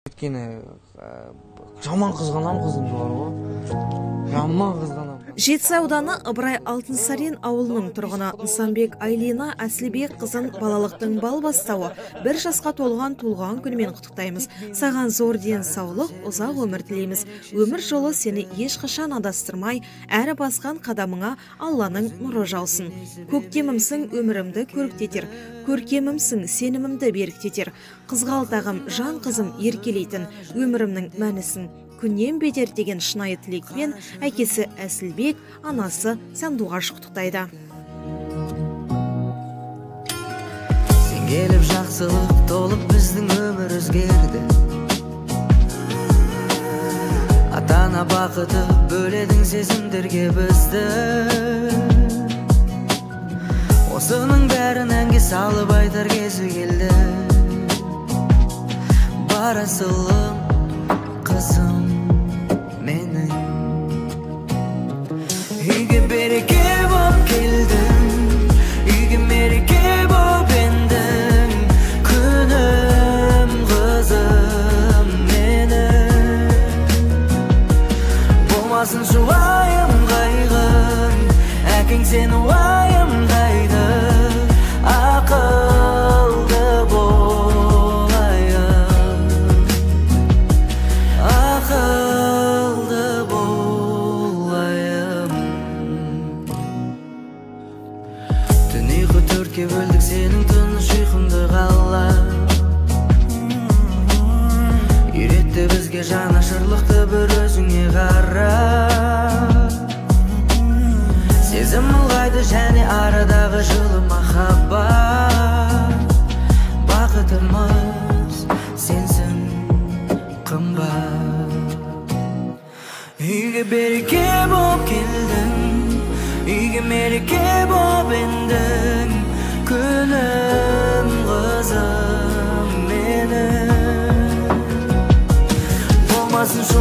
Өйткені жаман қызғанамын қызымды бар ғой. Жаман қызғанамын. Жетісай ауданы Ыбырай Алтынсарин ауылының тұрғыны Нысанбек Айлина Әсілбек қызын балалықтың бал бастауы 1 жасқа толған туылған күнімен құттықтаймыз. Саған зор денсаулық, ұзақ өмір тілейміз. Өмір жолы сені ешқашан адастырмай, әрі басқан қадамыңа Алланың нұры жаусын. Көктемімсің, өмірімді көріктетер, көркемімсің, сенімімді беріктетер. Қызғалдағым, жан қызым еркелейтін, өмірімнің мәнісін күннен бетер деген шынайы тілекпен әкесі Әсілбек, анасы Сандуғаш құттықтайды. Сен келіп жақсылық толып біздің өмір өзгерді. Ата-ана бақыты бөледің сезімдерге бізді. Осының бәрін әнге салып айтар кезі келді. Бар асылым, қызым менің. Үйге береке боп келдің, үйге мереке боп ендің. Күнім, қызым менің. Болмасыншы уайым қайғың, әкең сені уайымдайды. Ақылды болайын, ақылды болайын. Түн ұйқы төртке бөлдік, сенің тыныш ұйқыңды қалап. Үйретті бізге жанашырлықты бір өзіңе қарап. Сезім ұлғайды және арадағы жылы махаббат. Бақытымыз сенсің қымбат. Үйге береке боп келдің, үйге мереке боп ендің. Күнім, қызым менің. Болмасыншы